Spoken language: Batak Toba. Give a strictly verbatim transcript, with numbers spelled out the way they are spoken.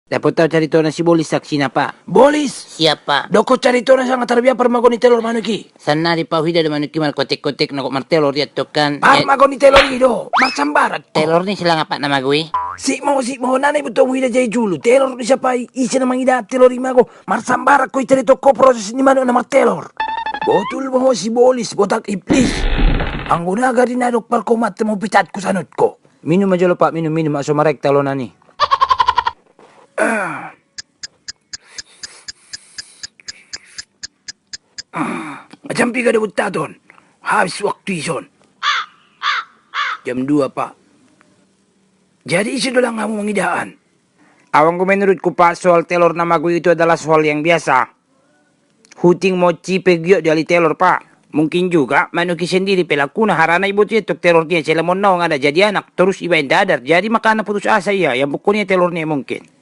Dapot au caritona si Bolis saksina, Pak. Bolis! Siap, Pak. Dokkon caritona sanga tarbiar parmago ni telor manuk i. Sannari, Pak, huida do manuk i markotek-kotek, na gok martelor i antong kan. Parmago ni telor i do, marsambarat. Telor ni silanga, Pak, na mago i. Sik mago, sik mago, nana iboto huida jai julu. Telor ni sapa i, ise na mangida telor i mago. Marsambarat ho, i caritahon ho proses ni manuk na martelor. Botul ma ho si Bolis, botak iblis. Anggo na gari na dok parkomat ma hupecat ho sanut ho. Minum ma jolo, Pak, minum, minum, asa maraek talonan i. Jam piga do bontaton? Habis waktu i son. Jam dua, Pak. Jadi ise do lang hamu mangidaan? Au anggo menurutku, Pak, soal telor na mago itu adalah soal yang biasa. Huting, monci pe giot diali telor, Pak. Mungkin juga manuk i sendiri pelaku na harana iboto i antong telor ni i, sai lam on naung ada jadi anak, torus ibaen dadar, jadi makana putus asa ia, iambungkon ia telor ni i mungkin.